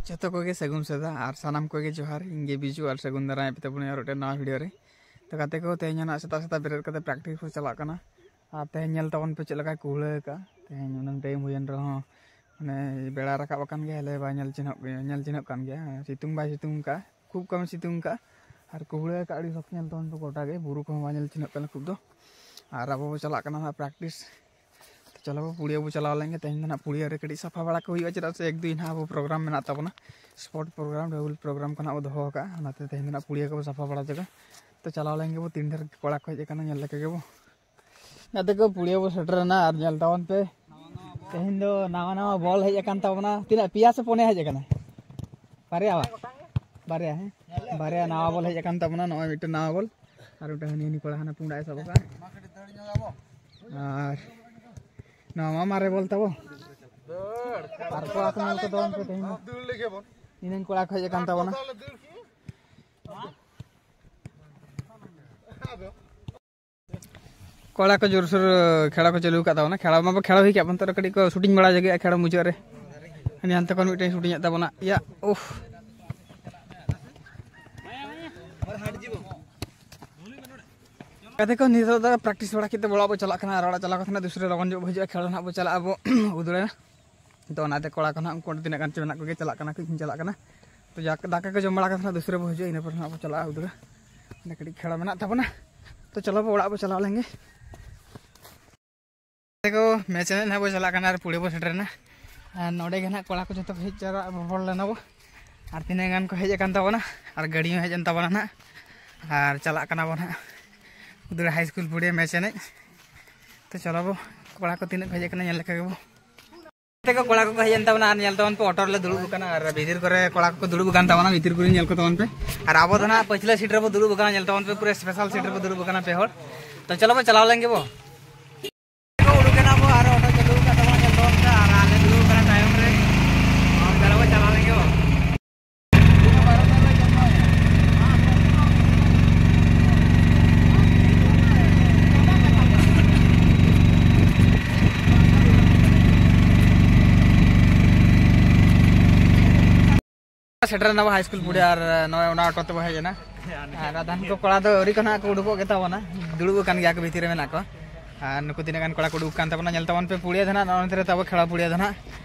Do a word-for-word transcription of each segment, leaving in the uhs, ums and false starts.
ᱡᱚᱛᱚ ᱠᱚᱜᱮ ᱥᱟᱹᱜᱩᱱ ᱥᱮᱛᱟᱜ ᱟᱨ ᱥᱟᱱᱟᱢ ᱠᱚᱜᱮ ᱡᱚᱦᱟᱨ᱾ ᱤᱧ ᱜᱮ ᱵᱤᱡᱩ ᱟᱨ ᱥᱟᱹᱜᱩᱱ ᱫᱟᱨᱟᱢ ᱯᱮ ᱛᱟᱵᱚᱱᱟ ᱟᱨ ᱢᱤᱫᱴᱮᱱ ᱱᱟᱣᱟ ᱵᱷᱤᱰᱤᱭᱳ ᱨᱮ᱾ ᱛᱚ ᱜᱟᱛᱮ ᱠᱚ, ᱛᱮᱦᱮᱧ ᱦᱚᱸ ᱱᱟᱜ ᱥᱮᱛᱟᱜ ᱥᱮᱛᱟᱜ ᱵᱮᱨᱮᱫ ᱠᱟᱛᱮ ᱯᱨᱮᱠᱴᱤᱥ ᱠᱚ ᱪᱟᱞᱟᱜ ᱠᱟᱱᱟ᱾ ᱟᱨ ᱛᱮᱦᱮᱧ ᱧᱮᱞ ᱛᱟᱵᱚᱱ ᱯᱮ ᱪᱮᱫ ᱞᱮᱠᱟᱭ ᱠᱩᱦᱞᱟᱹ ᱟᱠᱟᱫᱼᱟ᱾ ᱛᱮᱦᱮᱧ ᱩᱱᱟᱹᱝ ᱴᱟᱭᱤᱢ ᱦᱩᱭᱮᱱ ᱨᱮᱦᱚᱸ ᱢᱟᱱᱮ ᱵᱮᱲᱟ ᱨᱟᱠᱟᱵ ᱟᱠᱟᱱ ᱜᱮᱭᱟ, ᱦᱮᱞᱮ ᱵᱟᱭ ᱧᱮᱞ ᱪᱤᱱᱦᱟᱹᱜ, ᱧᱮᱞ ᱪᱤᱱᱦᱟᱹᱜ ᱠᱟᱱ ᱜᱮᱭᱟ᱾ ᱥᱤᱛᱩᱝ ᱵᱟᱭ ᱥᱤᱛᱩᱝ ᱟᱠᱟᱫᱼᱟ, ᱠᱷᱩᱵ ᱠᱚᱢᱮ ᱥᱤᱛᱩᱝ ᱟᱠᱟᱫᱼᱟ᱾ ᱟᱨ ᱠᱩᱦᱞᱟᱹ ᱟᱠᱟᱫ ᱟᱹᱰᱤ ᱥᱚᱠ ᱧᱮᱞ ᱛᱟᱵᱚᱱ ᱯᱮ ᱜᱚᱴᱟ ᱜᱮ, ᱵᱩᱨᱩ ᱠᱚᱦᱚᱸ ᱵᱟᱭ ᱧᱮᱞ ᱪᱤᱱᱦᱟᱹᱜ ᱠᱟᱱᱟ ᱠᱷᱩᱵ ᱫᱚ᱾ ᱟᱨ ᱟᱵᱚ ᱵᱚ ᱪᱟᱞᱟᱜ ᱠᱟᱱᱟ ᱦᱟᱸᱜ ᱯᱨᱮᱠᱴᱤᱥ᱾ ᱛᱚ ᱪᱚᱞᱚ ᱵᱚ ᱯᱩᱲᱤᱭᱟᱹ ᱵᱚ ᱪᱟᱞᱟᱣ ᱞᱮᱱ ᱜᱮ᱾ ᱛᱮᱦᱮᱧ ᱫᱚ ᱱᱟᱜ ᱯᱩᱲᱤᱭᱟᱹ ᱨᱮ ᱠᱟᱹᱴᱤᱡ ᱥᱟᱯᱷᱟ ᱵᱟᱲᱟ ᱠᱚ ᱦᱩᱭᱩᱜᱼᱟ, ᱪᱮᱫᱟᱜ ᱥᱮ ᱮᱠ ᱫᱩᱭ ᱱᱟᱜ ᱟᱵᱚ ᱯᱨᱳᱜᱨᱟᱢ ᱢᱮᱱᱟᱜ ᱛᱟᱵᱚᱱᱟ, ᱥᱯᱳᱨᱴ ᱯᱨᱳᱜᱨᱟᱢ, ᱰᱟᱵᱚᱞ ᱯᱨᱳᱜᱨᱟᱢ ᱠᱚ ᱱᱟᱜ ᱵᱚ ᱫᱚᱦᱚ ᱟᱠᱟᱫᱼᱟ᱾ ᱚᱱᱟᱛᱮ ᱛᱮᱦᱮᱧ ᱫᱚ ᱱᱟᱜ ᱯᱩᱲᱤᱭᱟᱹ ᱠᱚᱵᱚ ᱥᱟᱯᱷᱟ ᱵᱟᱲᱟ ᱡᱟᱭᱜᱟ᱾ ᱛᱚ ᱪᱟᱞᱟᱣ ᱞᱮᱱ ᱜᱮᱵᱚ, ᱛᱤᱱ ᱰᱷᱮᱨ ᱠᱚᱲᱟ ᱠᱚ ᱦᱮᱡ ᱟᱠᱟᱱᱟ ᱧᱮᱞ ᱞᱮᱠᱟ ᱜᱮᱵᱚ᱾ ᱜᱟᱛᱮ ᱠᱚ, ᱯᱩᱲᱤᱭᱟᱹ ᱵᱚ ᱥᱮᱴᱮᱨᱮᱱᱟ ᱟᱨ ᱧᱮᱞ ᱛᱟᱵᱚᱱ ᱯᱮ, ᱛᱮᱦᱮᱧ ᱫᱚ ᱱᱟᱣᱟ ᱱᱟᱣᱟ ᱵᱚᱞ ᱦᱮᱡ ᱟᱠᱟᱱ ᱛᱟᱵᱚᱱᱟ᱾ ᱛᱤᱱᱟᱹᱜ, ᱯᱮᱭᱟ ᱥᱮ ᱯᱩᱱᱭᱟ ᱦᱮᱡ ᱟᱠᱟᱱᱟ? ᱵᱟᱨᱭᱟ ᱵᱟ? ᱵᱟᱨᱭᱟ, ᱦᱮᱸ, ᱵᱟᱨᱭᱟ ᱱᱟᱣᱟ ᱵᱚᱞ ᱦᱮᱡ ᱟᱠᱟᱱ ᱛᱟᱵᱚᱱᱟ᱾ ᱱᱚᱜᱼᱚᱭ ᱢᱤᱫᱴᱮᱱ ᱱᱟᱣᱟ ᱵᱚᱞ, ᱟᱨ ᱢᱤᱫᱴᱮᱱ ᱦᱟᱹᱱᱤ ᱦᱟᱹᱱᱤ ᱠᱚᱲᱟ ᱦᱟᱱᱟ ᱯᱩᱸᱰᱟᱜ ᱮ ᱥᱟᱵ ᱟᱠᱟᱫᱼᱟ᱾ ᱟᱨ ᱱᱚᱣᱟ ᱢᱟ ᱢᱟᱨᱮ ᱵᱚᱞ ᱛᱟᱵᱚ᱾ ᱟᱨ ᱠᱚᱲᱟ ᱠᱚ ᱧᱮᱞ ᱠᱚ ᱛᱟᱵᱚᱱ ᱯᱮ ᱛᱮᱦᱮᱧ ᱫᱚ᱾ ᱱᱤᱱᱟᱹᱝ ᱠᱚᱲᱟ ᱠᱚ ᱦᱮᱡ ᱟᱠᱟᱱ ᱛᱟᱵᱚᱱᱟ᱾ ᱠᱚᱲᱟ ᱠᱚ ᱡᱳᱨᱥᱳᱨ ᱠᱷᱮᱲᱟ ᱠᱚ ᱪᱟᱹᱞᱩ ᱟᱠᱟᱫ ᱛᱟᱵᱚᱱᱟ᱾ ᱠᱷᱮᱲᱟ ᱢᱟᱵᱚ ᱠᱷᱮᱲᱟ ᱦᱩᱭ ᱠᱮᱫ, ᱵᱚᱱᱛᱮ ᱨᱮ ᱠᱟᱹᱴᱤᱡ ᱠᱚ ᱥᱩᱴᱤᱝ ᱵᱟᱲᱟ ᱞᱟᱹᱜᱤᱫ ᱠᱷᱮᱲᱟ ᱢᱩᱪᱟᱹᱫ ᱨᱮ᱾ ᱦᱟᱱᱮ ᱦᱟᱱᱛᱮ ᱠᱷᱚᱱ ᱢᱤᱫᱴᱮᱱ ᱥᱩᱴᱤᱝ ᱮᱫ ᱛᱟᱵᱚᱱᱟ᱾ ᱭᱟ, ᱩᱦ᱾ ᱜᱟᱛᱮ ᱠᱚ, ᱱᱤᱛᱚᱜ ᱫᱚ ᱯᱨᱮᱠᱴᱤᱥ ᱵᱟᱲᱟ ᱠᱟᱛᱮ ᱚᱲᱟᱜ ᱵᱚ ᱪᱟᱞᱟᱜ ᱠᱟᱱᱟ, ᱟᱨ ᱚᱲᱟᱜ ᱪᱟᱞᱟᱣ ᱠᱟᱛᱮ ᱱᱟᱜ ᱫᱩᱥᱨᱟᱹ ᱞᱚᱜᱚᱱ ᱧᱚᱜ ᱵᱚ ᱦᱤᱡᱩᱜᱼᱟ, ᱠᱷᱮᱲᱟ ᱱᱟᱜ ᱵᱚ ᱪᱟᱞᱟᱜᱼᱟ ᱟᱵᱚ ᱩᱫᱽᱲᱟ᱾ ᱛᱚ ᱚᱱᱟᱛᱮ ᱠᱚᱲᱟ ᱠᱚ ᱱᱟᱜ ᱩᱱᱠᱩ ᱛᱤᱱᱟᱹᱜ ᱜᱟᱱ ᱪᱚ ᱢᱮᱱᱟᱜ ᱠᱚᱜᱮ, ᱪᱟᱞᱟᱜ ᱠᱟᱱᱟ ᱠᱚ, ᱤᱧ ᱦᱚᱸᱧ ᱪᱟᱞᱟᱜ ᱠᱟᱱᱟ᱾ ᱛᱚ ᱡᱟᱠ, ᱫᱟᱠᱟ ᱠᱚ ᱡᱚᱢ ᱵᱟᱲᱟ ᱠᱟᱛᱮ ᱱᱟᱜ ᱫᱩᱥᱨᱟᱹ ᱵᱚ ᱦᱤᱡᱩᱜᱼᱟ, ᱤᱱᱟᱹ ᱯᱚᱨᱮ ᱱᱟᱜ ᱵᱚ ᱪᱟᱞᱟᱜᱼᱟ ᱩᱫᱽᱲᱟ᱾ ᱚᱸᱰᱮ ᱠᱟᱹᱴᱤᱡ ᱠᱷᱮᱲᱟ ᱢᱮᱱᱟᱜ ᱛᱟᱵᱚᱱᱟ᱾ ᱛᱚ ᱪᱚᱞᱚ ᱵᱚ ᱚᱲᱟᱜ ᱵᱚ ᱪᱟᱞᱟᱣ ᱞᱮᱱ ᱜᱮ᱾ ᱜᱟᱛᱮ ᱠᱚ, ᱢᱮᱪ ᱮᱱᱮᱡ ᱱᱟᱜ ᱵᱚ ᱪᱟᱞᱟᱜ ᱠᱟᱱᱟ ᱟᱨ ᱯᱩᱲᱤ ᱵᱚ ᱥᱮᱴᱮᱨᱮᱱᱟ᱾ ᱟᱨ ᱱᱚᱰᱮ ᱜᱮ ᱱᱟᱜ ᱠᱚᱲᱟ ᱠᱚ ᱡᱚᱛᱚ ᱠᱚ ᱦᱮᱡ ᱡᱟᱣᱨᱟᱜ ᱨᱚᱯᱚᱲ ᱞᱮᱱᱟ ᱵᱚ᱾ ᱟᱨ ᱛᱤᱱᱟᱹᱜ ᱜᱟᱱ ᱠᱚ ᱦᱮᱡ ᱟᱠᱟᱱ ᱛᱟᱵᱚᱱᱟ, ᱟᱨ ᱜᱟᱹᱰᱤ ᱦᱚᱸ ᱦᱮᱡ ᱮᱱ ᱛᱟᱵᱚᱱᱟ ᱱᱟᱜ᱾ ᱟᱨ ᱪᱟᱞᱟᱜ ᱠᱟᱱᱟ ᱵᱚ ᱱᱟᱜ ᱩᱫᱽᱲᱟ ᱦᱟᱭ ᱥᱠᱩᱞ ᱯᱩᱲᱤᱭᱟᱹ ᱢᱮᱪ ᱮᱱᱮᱡ᱾ ᱛᱚ ᱪᱚᱞᱚ ᱵᱚ, ᱠᱚᱲᱟ ᱠᱚ ᱛᱤᱱᱟᱹᱜ ᱠᱚ ᱦᱮᱡ ᱟᱠᱟᱱᱟ ᱧᱮᱞ ᱞᱮᱠᱟ ᱜᱮᱵᱚ᱾ ᱜᱟᱛᱮ ᱠᱚ, ᱠᱚᱲᱟ ᱠᱚᱠᱚ ᱦᱮᱡ ᱮᱱ ᱛᱟᱵᱚᱱᱟ ᱟᱨ ᱧᱮᱞ ᱛᱟᱵᱚᱱ ᱯᱮ, ᱚᱴᱳ ᱨᱮᱞᱮ ᱫᱩᱲᱩᱵ ᱟᱠᱟᱱᱟ ᱟᱨ ᱵᱷᱤᱛᱤᱨ ᱠᱚᱨᱮ ᱠᱚᱲᱟ ᱠᱚᱠᱚ ᱫᱩᱲᱩᱵ ᱟᱠᱟᱱ ᱛᱟᱵᱚᱱᱟ, ᱵᱷᱤᱛᱤᱨ ᱠᱚᱨᱮ ᱧᱮᱞ ᱠᱚ ᱛᱟᱵᱚᱱ ᱯᱮ᱾ ᱟᱨ ᱟᱵᱚ ᱫᱚ ᱱᱟᱜ ᱯᱟᱹᱪᱷᱞᱟᱹ ᱥᱤᱴ ᱨᱮᱵᱚ ᱫᱩᱲᱩᱵ ᱟᱠᱟᱱᱟ, ᱧᱮᱞ ᱛᱟᱵᱚᱱ ᱯᱮ, ᱯᱩᱨᱟᱹ ᱥᱯᱮᱥᱟᱞ ᱥᱤᱴ ᱨᱮᱵᱚ ᱫᱩᱲᱩᱵ ᱟᱠᱟᱱᱟ ᱯᱮ ᱦᱚᱲ᱾ ᱛᱚ ᱪᱚᱞᱚ ᱵᱚ ᱪᱟᱞᱟᱣ ᱞᱮᱱ ᱜᱮᱵᱚ᱾ ᱩᱰᱩᱠ ᱮᱱᱟ ᱵᱚ, ᱟᱨ ᱚᱴᱳ ᱪᱟᱹᱞᱩ ᱟᱠᱟᱫ ᱛᱟᱵᱚᱱᱟ, ᱧᱮᱞ ᱛᱟᱵᱚᱱ ᱯᱮ, ᱟᱨ ᱟᱞᱮ ᱫᱩᱲᱩᱵ ᱟᱠᱟᱱᱟ ᱛᱟᱭᱚᱢ ᱨᱮ᱾ ᱪᱚᱞᱚ ᱵᱚ ᱪᱟᱞᱟᱣ ᱞᱮᱱ ᱜᱮᱵᱚ᱾ ᱥᱮᱴᱮᱨ ᱮᱱᱟ ᱵᱚ ᱦᱟᱭ ᱥᱠᱩᱞ ᱯᱩᱲᱤᱭᱟ ᱟᱨ ᱱᱚᱜᱼᱚᱭ ᱚᱱᱟ ᱚᱴᱳ ᱛᱮᱵᱚ ᱦᱮᱡ ᱮᱱᱟ᱾ ᱟᱨ ᱟᱫᱷᱟᱱ ᱠᱚ ᱠᱚᱲᱟ ᱫᱚ ᱟᱹᱣᱨᱤ ᱠᱚ ᱱᱟᱦᱟᱜ ᱠᱚ ᱩᱰᱩᱠᱚᱜ ᱜᱮᱛᱟ ᱵᱚᱱᱟ, ᱫᱩᱲᱩᱵ ᱟᱠᱟᱱ ᱜᱮᱭᱟ ᱠᱚ ᱵᱷᱤᱛᱤᱨ ᱨᱮ ᱢᱮᱱᱟᱜ ᱠᱚᱣᱟ᱾ ᱟᱨ ᱱᱩᱠᱩ ᱛᱤᱱᱟᱹᱜ ᱜᱟᱱ ᱠᱚᱲᱟ ᱠᱚ ᱩᱰᱩᱠ ᱟᱠᱟᱱ ᱛᱟᱵᱚᱱᱟ ᱧᱮᱞ ᱛᱟᱵᱚᱱ ᱯᱮ᱾ ᱯᱩᱲᱤᱭᱟ ᱫᱚ ᱱᱟᱦᱟᱜ ᱱᱚᱜᱼᱚ ᱱᱚᱛᱮ ᱨᱮ ᱛᱟᱵᱚ ᱠᱷᱮᱲᱟ ᱯᱩᱲᱤᱭᱟ ᱫᱚ ᱱᱟᱦᱟᱜ᱾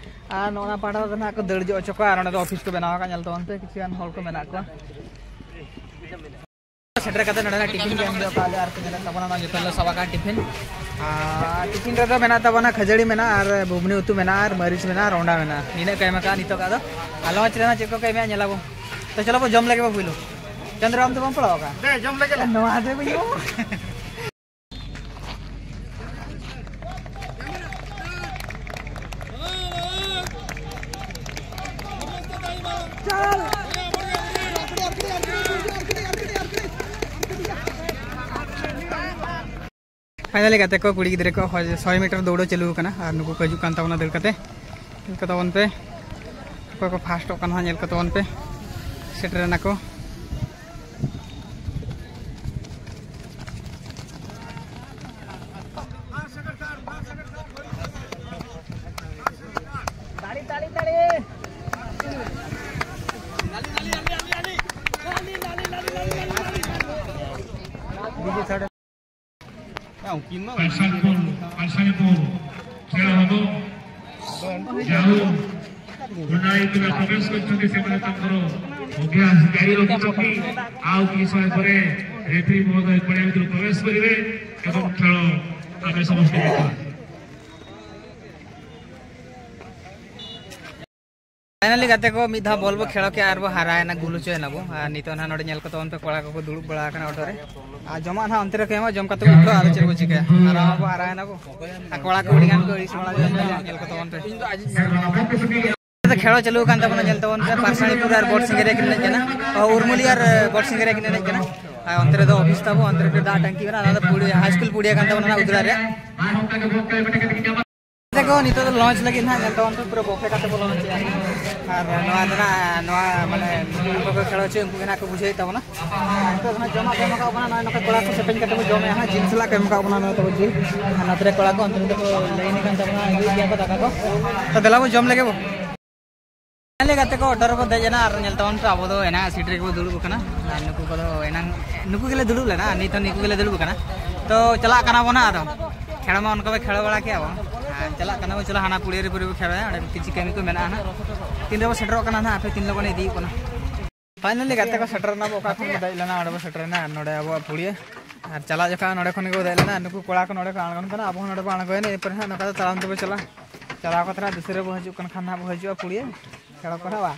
ᱟᱨ ᱱᱚᱜᱼᱚ ᱱᱟ ᱯᱟᱦᱴᱟ ᱫᱚ ᱱᱟᱦᱟᱜ ᱠᱚ ᱫᱟᱹᱲ ᱡᱚ ᱦᱚᱪᱚ ᱠᱚᱣᱟ ᱟᱨ ᱚᱸᱰᱮ ᱫᱚ ᱚᱯᱷᱤᱥ ᱠᱚ ᱵᱮᱱᱟᱣ ᱟᱠᱟᱫ ᱧᱮᱞ ᱛᱟᱵᱚᱱ ᱯᱮ, ᱠᱤᱪᱷᱩ ᱜᱟᱱ ᱦᱚᱲ ᱠᱚ ᱢᱮᱱᱟᱜ ᱠᱚᱣᱟ᱾ ᱥᱮᱴᱮᱨ ᱠᱟᱛᱮ ᱱᱚᱰᱮ ᱱᱟᱜ ᱴᱤᱯᱷᱤᱱ ᱠᱚ ᱮᱢ ᱫᱚᱦᱚ ᱠᱟᱜ ᱞᱮᱭᱟ ᱟᱨ ᱠᱚ ᱧᱮᱞᱮᱫ ᱛᱟᱵᱚᱱᱟ ᱱᱚᱣᱟ ᱡᱚᱛᱚ ᱞᱮ ᱥᱟᱵ ᱟᱠᱟᱫ ᱴᱤᱯᱷᱤᱱ᱾ ᱟᱨ ᱴᱤᱯᱷᱤᱱ ᱨᱮᱫᱚ ᱢᱮᱱᱟᱜ ᱛᱟᱵᱚᱱᱟ ᱠᱷᱟᱹᱡᱟᱹᱲᱤ ᱢᱮᱱᱟᱜᱼᱟ ᱟᱨ ᱵᱷᱩᱵᱽᱱᱤ ᱩᱛᱩ ᱢᱮᱱᱟᱜᱼᱟ ᱟᱨ ᱢᱟᱹᱨᱤᱪ ᱢᱮᱱᱟᱜᱼᱟ ᱟᱨ ᱚᱸᱰᱟ ᱢᱮᱱᱟᱜᱼᱟ᱾ ᱱᱤᱱᱟᱹᱜ ᱠᱚ ᱮᱢ ᱟᱠᱟᱫᱼᱟ᱾ ᱱᱤᱛᱚᱜ ᱟᱫᱚ ᱟᱨ ᱞᱚᱧᱪ ᱨᱮ ᱱᱟᱜ ᱪᱮᱫ ᱠᱚᱠᱚ ᱮᱢᱮᱜᱼᱟ ᱧᱮᱞ ᱟᱵᱚ᱾ ᱛᱚ ᱪᱚᱞᱚ ᱵᱚ ᱡᱚᱢ ᱞᱮᱜᱮ ᱵᱚ ᱯᱩᱭᱞᱩ᱾ ᱪᱚᱱᱫᱨᱚ, ᱟᱢ ᱫᱚ ᱵᱟᱢ ᱯᱟᱲᱟᱣ ᱟᱠᱟᱱᱟ? ᱫᱮ, ᱡᱚᱢ ᱞᱮᱜᱮ ᱞᱮ᱾ ᱱᱚᱣᱟ ᱫᱮ ᱵᱟᱹᱧ ᱡᱚᱢᱟ᱾ ᱯᱷᱟᱭᱱᱟᱞᱤ ᱜᱟᱛᱮ ᱠᱚ, ᱠᱩᱲᱤ ᱜᱤᱫᱽᱨᱟᱹ ᱠᱚ ᱦᱚᱭ-, ᱥᱚᱭ ᱢᱤᱴᱟᱨ ᱫᱟᱹᱲ ᱪᱟᱹᱞᱩ ᱟᱠᱟᱱᱟ ᱟᱨ ᱱᱩᱠᱩ ᱠᱚ ᱦᱤᱡᱩᱜ ᱠᱟᱱ ᱛᱟᱵᱚᱱᱟ ᱫᱟᱹᱲ ᱠᱟᱛᱮ᱾ ᱧᱮᱞ ᱠᱚ ᱛᱟᱵᱚᱱ ᱯᱮ, ᱚᱠᱚᱭ ᱠᱚ ᱯᱷᱟᱥᱴᱚᱜ ᱠᱟᱱᱟ ᱦᱟᱸᱜ ᱧᱮᱞ ᱠᱚ ᱛᱟᱵᱚᱱ ᱯᱮ, ᱥᱮᱴᱮᱨ ᱮᱱᱟ ᱠᱚ᱾ ᱩᱱᱠᱤᱱ ᱢᱟ ᱯᱟᱞᱥᱟᱱᱯᱩᱨ, ᱯᱟᱞᱥᱟᱱᱯᱩᱨ ᱠᱷᱮଳ ହବ। ଯାଉ, ଖଣ୍ଡାୟତ ପିଲା ପ୍ରବେଶ କରିଛନ୍ତି, ସେମାନେ ତାଙ୍କର ଅଭ୍ୟାସ ଜାରି ରଖିଛନ୍ତି। ଆଉ କିଛି ସମୟ ପରେ ରେଫରି ମହୋଦୟ ପଡ଼ିଆ ଭିତରୁ ପ୍ରବେଶ କରିବେ ଏବଂ ଖେଳ ଆମେ ସମସ୍ତେ ଦେଖିବା। ᱯᱷᱟᱭᱱᱟᱞᱤ ᱜᱟᱛᱮ ᱠᱚ, ᱢᱤᱫ ᱫᱷᱟᱣ ᱵᱚᱞ ᱵᱚ ᱠᱷᱮᱞ ᱠᱮᱜᱼᱟ ᱟᱨ ᱵᱚ ᱦᱟᱨᱟᱭᱮᱱᱟ, ᱜᱳᱞ ᱦᱚᱪᱚᱭᱮᱱᱟ ᱵᱚ᱾ ᱟᱨ ᱱᱤᱛᱚᱜ ᱱᱟᱦᱟᱜ ᱱᱚᱰᱮ ᱧᱮᱞ ᱠᱚ ᱛᱟᱵᱚᱱ ᱯᱮ, ᱠᱚᱲᱟ ᱠᱚᱠᱚ ᱫᱩᱲᱩᱵ ᱵᱟᱲᱟ ᱟᱠᱟᱱᱟ ᱚᱴᱳ ᱨᱮ᱾ ᱟᱨ ᱡᱚᱢᱟᱜ ᱱᱟᱦᱟᱜ ᱚᱱᱛᱮ ᱨᱮᱠᱚ ᱮᱢᱟ, ᱡᱚᱢ ᱠᱟᱛᱮ ᱵᱚ ᱩᱴᱷᱟᱹᱜᱼᱟ, ᱟᱫᱚ ᱪᱮᱫ ᱵᱚ ᱪᱤᱠᱟᱹᱭᱟ? ᱦᱟᱨᱟ ᱢᱟᱵᱚ ᱦᱟᱨᱟᱭᱮᱱᱟ ᱵᱚ᱾ ᱟᱨ ᱠᱚᱲᱟ ᱠᱚ ᱟᱹᱰᱤ ᱜᱟᱱ ᱠᱚ ᱟᱹᱲᱤᱥ ᱵᱟᱲᱟ ᱞᱮᱱᱟ, ᱧᱮᱞ ᱠᱚ ᱛᱟᱵᱚᱱ ᱯᱮ᱾ ᱠᱷᱮᱞ ᱪᱟᱹᱞᱩ ᱟᱠᱟᱱ ᱛᱟᱵᱚᱱᱟ, ᱧᱮᱞ ᱛᱟᱵᱚᱱ ᱯᱮ, ᱯᱟᱨᱥᱟᱱᱤᱯᱩᱨ ᱟᱨ ᱵᱚᱴ ᱥᱤᱝᱜᱟᱹᱨᱤᱭᱟ ᱠᱤᱱ ᱮᱱᱮᱡ ᱠᱟᱱᱟ᱾ ᱚ, ᱩᱨᱢᱩᱞᱤ ᱟᱨ, ᱮ, ᱵᱚᱴ ᱥᱤᱝᱜᱟᱹᱨᱤᱭᱟ ᱠᱤᱱ ᱮᱱᱮᱡ ᱠᱟᱱᱟ᱾ ᱟᱨ ᱚᱱᱛᱮ ᱨᱮᱫᱚ ᱚᱯᱷᱤᱥ ᱛᱟᱵᱚ, ᱚᱱᱛᱮ ᱨᱮ ᱫᱟᱜ ᱴᱟᱝᱠᱤ ᱢᱮᱱᱟᱜᱼᱟ, ᱚᱱᱟ ᱫᱚ ᱯᱩᱲᱤᱭᱟ, ᱦᱟᱭ ᱥᱠᱩᱞ ᱯᱩᱲᱤᱭᱟ ᱠᱟᱱ ᱛᱟᱵᱚᱱᱟ, ᱚᱱᱟ ᱩᱫᱽᱨᱟ ᱨᱮᱭᱟᱜ᱾ ᱜᱟᱛᱮ ᱠᱚ, ᱱᱤᱛᱚᱜ ᱫᱚ ᱞᱚᱧᱪ ᱞᱟᱹᱜᱤᱫ ᱱᱟᱦᱟᱜ ᱧᱮᱞ ᱛᱟᱵᱚᱱ ᱯᱮ, ᱯᱩᱨᱟᱹ ᱵᱚᱯᱷᱮ ᱠᱟᱛᱮ ᱵᱚ ᱞᱚᱧᱪ ᱮᱜᱼᱟ᱾ ᱟᱨ ᱱᱚᱣᱟ ᱫᱚ ᱱᱟᱦᱟᱜ, ᱱᱚᱣᱟ ᱢᱟᱱᱮ ᱱᱩᱠᱩ ᱠᱚᱠᱚ ᱠᱷᱮᱞ ᱦᱚᱪᱚᱭ, ᱩᱱᱠᱩ ᱜᱮ ᱱᱟᱦᱟᱜ ᱠᱚ ᱵᱩᱡᱷᱟᱹᱣᱮᱫ ᱛᱟᱵᱚᱱᱟ᱾ ᱟᱨ ᱱᱤᱛᱚᱜ ᱫᱚ ᱱᱟᱦᱟᱜ ᱡᱚᱢᱟᱜ ᱠᱚ ᱮᱢ ᱠᱟᱜ ᱵᱚᱱᱟ, ᱱᱚᱜᱼᱚᱭ ᱱᱚᱝᱠᱟ ᱠᱚᱲᱟ ᱠᱚ ᱥᱮᱯᱮᱧ ᱠᱟᱛᱮ ᱵᱚ ᱡᱚᱢᱮᱜᱼᱟ ᱦᱟᱸᱜ, ᱡᱤᱞ ᱥᱟᱞᱟᱜ ᱠᱚ ᱮᱢ ᱠᱟᱜ ᱵᱚᱱᱟ, ᱱᱚᱣᱟ ᱛᱟᱵᱚ ᱡᱤᱞ᱾ ᱟᱨ ᱱᱚᱛᱮ ᱨᱮ ᱠᱚᱲᱟ ᱠᱚ ᱚᱱᱛᱮ ᱨᱮᱫᱚ ᱠᱚ ᱞᱟᱭᱤᱱ ᱟᱠᱟᱱ ᱛᱟᱵᱚᱱᱟ, ᱟᱹᱜᱩᱭᱮᱫ ᱜᱮᱭᱟ ᱠᱚ ᱫᱟᱠᱟ ᱠᱚ᱾ ᱛᱚ ᱫᱮᱞᱟ ᱵᱚ ᱡᱚᱢ ᱞᱮᱜᱮ ᱵᱚ᱾ ᱞᱮ ᱜᱟᱛᱮ ᱠᱚ, ᱚᱴᱳ ᱨᱮᱵᱚ ᱫᱮᱡ ᱮᱱᱟ ᱟᱨ ᱧᱮᱞ ᱛᱟᱵᱚᱱ ᱯᱮ, ᱟᱵᱚ ᱫᱚ ᱮᱱᱟᱝ ᱥᱤᱴ ᱨᱮᱜᱮ ᱵᱚ ᱫᱩᱲᱩᱵ ᱟᱠᱟᱱᱟ᱾ ᱟᱨ ᱱᱩᱠᱩ ᱠᱚᱫᱚ ᱮᱱᱟᱝ, ᱱᱩᱠᱩ ᱜᱮᱞᱮ ᱫᱩᱲᱩᱵ ᱞᱮᱱᱟ, ᱱᱤᱛ ᱦᱚᱸ ᱱᱩᱠᱩ ᱜᱮᱞᱮ ᱫᱩᱲᱩᱵ ᱟᱠᱟᱱᱟ᱾ ᱛᱚ ᱪᱟᱞᱟᱜ ᱠᱟᱱᱟ ᱵᱚᱱ ᱦᱟᱸᱜ ᱟᱫᱚ᱾ ᱠᱷᱮᱲ ᱢᱟ ᱚᱱᱠᱟ ᱵᱚ ᱠᱷᱮᱲ ᱵᱟᱲᱟ ᱠᱮᱜᱼᱟ ᱵᱚᱱ᱾ ᱟᱨ ᱪᱟᱞᱟᱜ ᱠᱟᱱᱟ ᱵᱚ, ᱪᱟᱞᱟᱜ ᱦᱟᱱᱟ ᱯᱩᱲᱤᱭᱟᱹ ᱨᱮ ᱯᱩᱨᱟᱹ ᱵᱚ ᱠᱷᱮᱲ ᱵᱟᱲᱟᱭᱟ, ᱚᱸᱰᱮ ᱠᱤᱪᱷᱩ ᱠᱟᱹᱢᱤ ᱠᱚ ᱢᱮᱱᱟᱜᱼᱟ ᱦᱟᱸᱜ᱾ ᱛᱤᱱ ᱨᱮᱵᱚ ᱥᱮᱴᱮᱨᱚᱜ ᱠᱟᱱᱟ ᱦᱟᱸᱜ, ᱟᱯᱮ ᱛᱤᱱ ᱞᱚᱜᱚᱱ ᱤᱫᱤ ᱦᱩᱭᱩᱜ ᱠᱟᱱᱟ᱾ ᱯᱷᱟᱭᱱᱟᱞᱤ ᱜᱟᱛᱮ ᱠᱚ ᱥᱮᱴᱮᱨ ᱮᱱᱟ ᱵᱚ, ᱚᱠᱟ ᱠᱷᱚᱱ ᱵᱚ ᱫᱮᱡ ᱞᱮᱱᱟ ᱚᱸᱰᱮ ᱵᱚ ᱥᱮᱴᱮᱨ ᱮᱱᱟ, ᱟᱨ ᱱᱚᱰᱮ ᱟᱵᱚᱣᱟᱜ ᱯᱩᱲᱤᱭᱟᱹ᱾ ᱟᱨ ᱪᱟᱞᱟᱜ ᱡᱚᱠᱷᱟᱜ ᱱᱚᱰᱮ ᱠᱷᱚᱱ ᱜᱮᱵᱚ ᱫᱮᱡ ᱞᱮᱱᱟ, ᱱᱩᱠᱩ ᱠᱚᱲᱟ ᱠᱚ ᱱᱚᱰᱮ ᱠᱚ ᱟᱬᱜᱚᱱ ᱠᱟᱱᱟ, ᱟᱵᱚ ᱦᱚᱸ ᱱᱚᱰᱮ ᱵᱚ ᱟᱬᱜᱚᱭᱮᱱᱟ᱾ ᱮᱨᱯᱚᱨᱮ ᱦᱟᱸᱜ ᱱᱚᱝᱠᱟ ᱫᱚ ᱛᱟᱲᱟᱢ ᱛᱮᱵᱚ ᱪᱟᱞᱟᱜᱼᱟ᱾ ᱪᱟᱞᱟᱣ ᱠᱟᱛᱮ ᱦᱟᱸᱜ ᱫᱩᱥᱟᱹᱨᱟ ᱵᱚ ᱦᱤᱡᱩᱜ ᱠᱟᱱ ᱠᱷᱟᱱ ᱦᱟᱸᱜ ᱵᱚ ᱦᱤᱡᱩᱜᱼᱟ ᱯᱩᱲᱤᱭᱟᱹ ᱠᱷᱮᱲ ᱠᱚ ᱦᱟᱸᱜ ᱵᱟ᱾